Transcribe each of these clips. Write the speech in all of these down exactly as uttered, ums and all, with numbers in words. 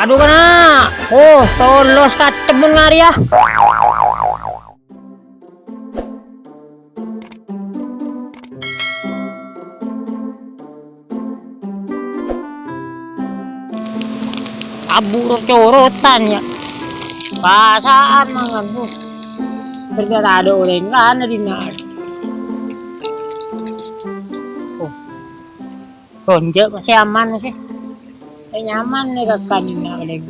Dhu kana'. Oh, tolos katemmun ngarèya. Abu' ro-corotan, ya. Pasa'an mangan, huh. Gara-gara ada orèng kana' dinna'. Oh. Gonja' masih aman sih. Eh, nyaman nih kakak ini nak paling.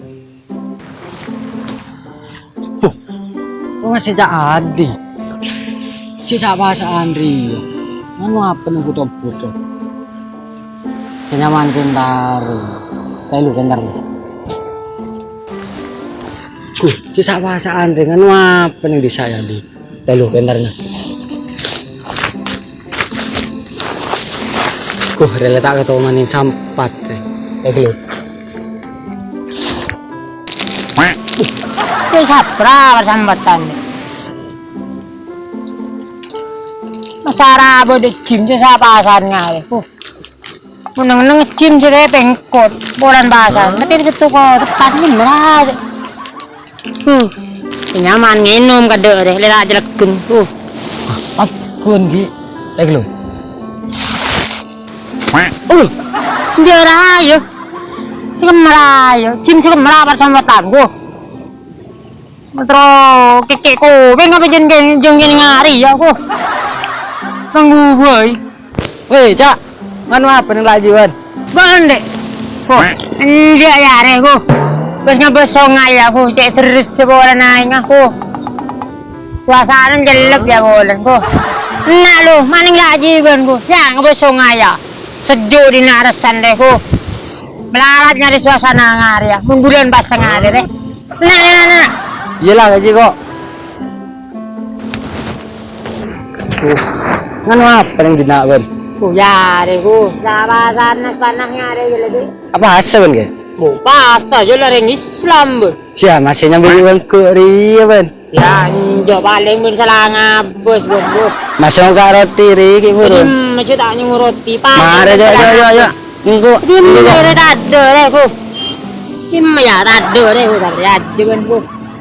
Buh, kok masih cak adi? Cek sak pasaan ri. Nganu apa nunggu tomput tuh? Senyaman pintar. Telu pintar. Buh, cek sak pasaan ri. Nganu apa nih di saya di? Telu pentarna. Guh, rela ta' katomanin sampat, eh. Eh, gelo. Itu sapra sampatan. Masara bodho jim se sapasan ngare. Huh. Neng-neng jim se kae pengkot, polan pasar. Tapi itu kok tepat ni merah. Huh. Nyaman nginum kadhe' re, lera jelegen. Huh. Agun gi. Eh, lo. Uh. Ndera ayo. Sing merayo, jim sing merapat sama tangguh. Metro keke kowe ngapa jen jen jen ngari ya, huh. Tangguh boy. Weh, Cak. Nganu apa neng laju, Wan? Ban, Dek. Ko, enjak ya, Rek, ko. Wes ngabas songai aku, cek terus sebulan aing aku. Suasana jelek ya, bulan, ko. Enak lo, maning laju, ban, ko. Ya, ngabas songai ya. Sejuk di naresan, Rek, ko. Melarat nyari suasana ngari ya. Munggulan pasang ngari, Rek. Nah, nah, nah, nah. Iyalah, gaji kok. Uh, nganu apa neng dinna', Wan? Uh, ya, re, uh, sabasan panas ngare ya, lebih. Apa asa, Wan, ke? Oh, pasta aja lah, reng Islam, Bun. Siya, masih nyambi Wan kok riya, Wan? Ya, enjo paling Bun salah ngabus, Bun, Bun. Masih mau ka roti, ri, ki, Bun? Hmm, masih tak nyung roti, paling Mare, yo, yo, yo, yo. Engko', engko'. Dimma ya, Rek, ado, Rek, ku. Dimma ya, ado, Rek, ku, tapi ado, ban, ku.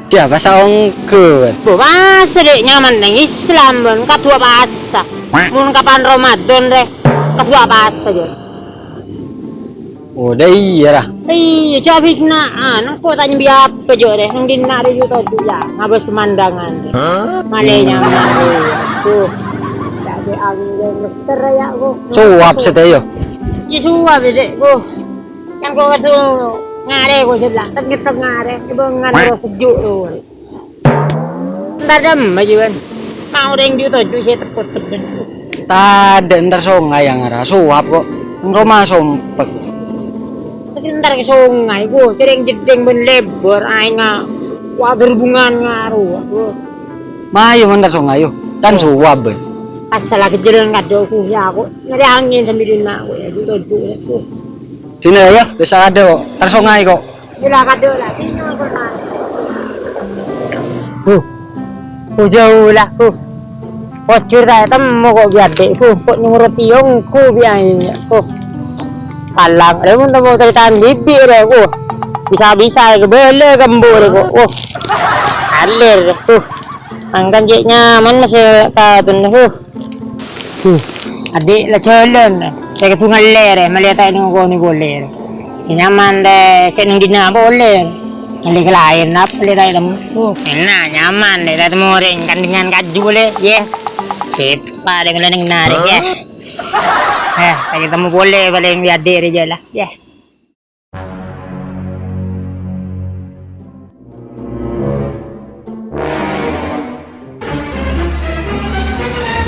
Dia pas ongko, ban. Bu, pas, Dek, nyaman neng Islam, ban. Kadua pasa. Mun kapan Ramadan, Rek, kadua pasa, Jek. Oh, dah iya, lah. Iya, coba fitnah. Ah, nang kok tanya bi apa, Jek, Rek? Nang dinna' Rek, ju toju', ya. Ngabas pemandangan, Rek. Hah? Male nyaman, Rek. Tuh. Jadi angin, Rek. Ter ya, kok. Suap sete, yo. Ya, suap, ya, Dek, kok. Kan kok kadhu ngare kok, Jek, lah. Tet ngetep ngare. Coba ngan ro sejuk, tuh. Entar dem, Pak Jiwan. Mau reng di toju' saya tepot-tepot. Tadha' entar songai yang arah suap kok. Neng roma sompek. Tapi entar ke songai, kok. Cereng jedeng ben lebor, aing nga-, wa gerbungan ngaro, kok. Mayu, entar songai, yo. Kan suap, ben. Asal lagi jalan kadok, ku, ya, aku. Nyari angin sambil dinna', aku, ya, gitu, gitu, ya, aku. Sini, ya, bisa ada, kok. Entar songai, kok. Gila, kadok, lah, sini, aku, lah. Huh. Huh, jauh, lah, huh. Pojur, tak temu, kok, bi adek, huh. Kok nyuruh tiong, ku, bi ain, ya, huh. Palang, ada pun temu ceritaan bibi, ya, huh. Bisa-bisa, ya, kebele, kembur, kok, huh. Alir, huh. Angkan cek nyaman masih katun, huh. Huh, adek la jalan, eh. Saya ketu ngaller, eh. Melihat tak nunggu ni boleh, eh. Si nyaman deh, cek neng dina boleh. Melihat ke lain, apa lihat tak temu. Huh, enak, nyaman deh. Tak temu orang kandungan kaju boleh, ya. Cepat deh, mulai neng narik, ya. Eh, tak ketemu boleh, paling bi adek aja lah, ya.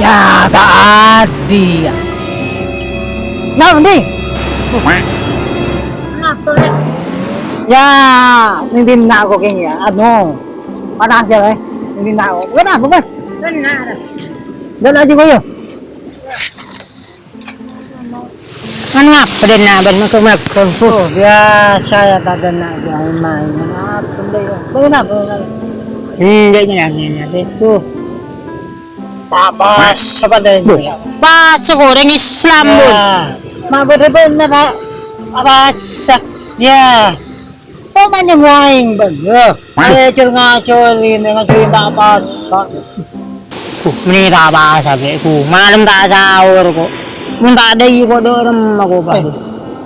Ya, tak adi, ya. Nah, ndi? Kenapa, Rek? Ya, nindin nak kok ini, ya. Anu, panas, ya, eh. Nindin nak kok. Kenapa, Mas? Benar. Jalan aja, Boy, ya. Nganu apa dena' ban magang-magang, huh. Oh, biasa ya, tak ada nak main-main. Nganu apa, Ndek? Bangun apa, Ndek? Hmm, Ndek, ini lagi, ini lagi, huh. Apa, siapa deh ini, ya? Pas goreng Islam, Bun. Ya. Mak, bener-bener, Pak. Apa, sa-, ya. Kok manyèng waèng, bân, yâ? Ajhâr ngajhâlin, ngajhâlin ta' pasa. Ku, mènè ta' pasa, Bè', ku. Malem ta' saor, kok. Mon ta' dâi, kok, dâ' remma, kok, Pak. Eh,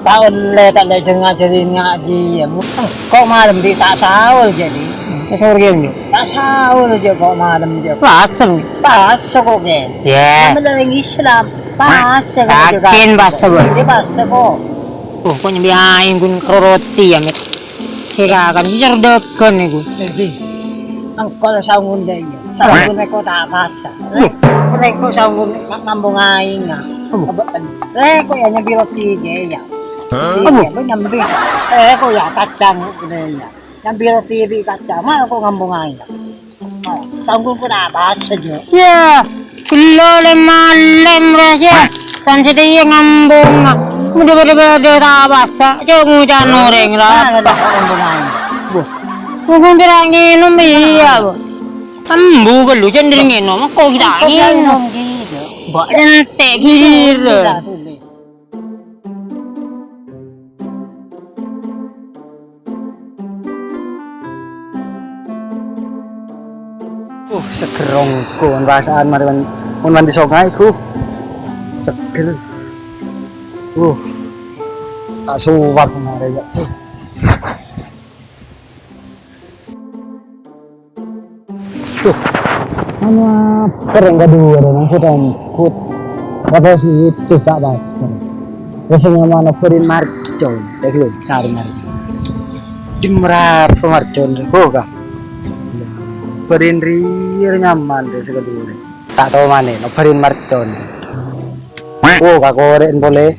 ta' ollè, ta' ollè ajhâr ngajhâlin ngajhi, yâ. Kok malem, Bi', ta' saor, jâ', Bi'. Ta' saor, ghi, Bi'? Ta' saor, jâ', kok malem, jâ'. Pasa, Bi'. Pasa, kok, Bi'. Yâ. Namanya orang Islam. Pasa, kok, jâ'. Yakin pasa, Bè'? Yâ, pasa, kok. Oh, kok nyambi aèng ghun karo roti, yâ, Mèt? Sè kakè, sè cerdhâghân iku. Dâddhi, engko' la saongghu, iyâ. Saongghu engko' ta' pasa. Engko' saongghu nga-, ngambung aèng, ah. Apa? Engko' yâ nyambi roti, iyâ. Apa? Iyâ, nyambi. Engko' yâ kacang, iyâ. Nyambi roti bi' kacang, ma' engko' ngambung aèng, ah. Saongghu engko' ta' pasa, jâ'. Yâ, ghellâ' lem-malem, Ras, yâ. San satèya ngambung, ah. Bâdâ-bâdâ ta' pasa, jâ' ngoca'na orèng, Ras. Boh. Mungkin kira ngènom, iyâ, boh. Embu ghâllu, jhâ' dâri ngènom, kok kita ngènom. Bâ' entek ghilirân. Uh, seger ongghu, mon perasaan marè mon, mon mandi sungai, uh. Seger. Uh. Ta' sowar marè, yâ. Uh. Tuh. Anu apa yang kedua, nang sèttong kut. Apa sih itu tak pas? Rasanya mana Berin Marcon? Ya, gitu, sari Marcon. Di merapa Marcon? Oh, kah? Berin Rir nyaman deh, sekedua. Tak tahu mana, no Berin Marcon. Oh, kak korek boleh.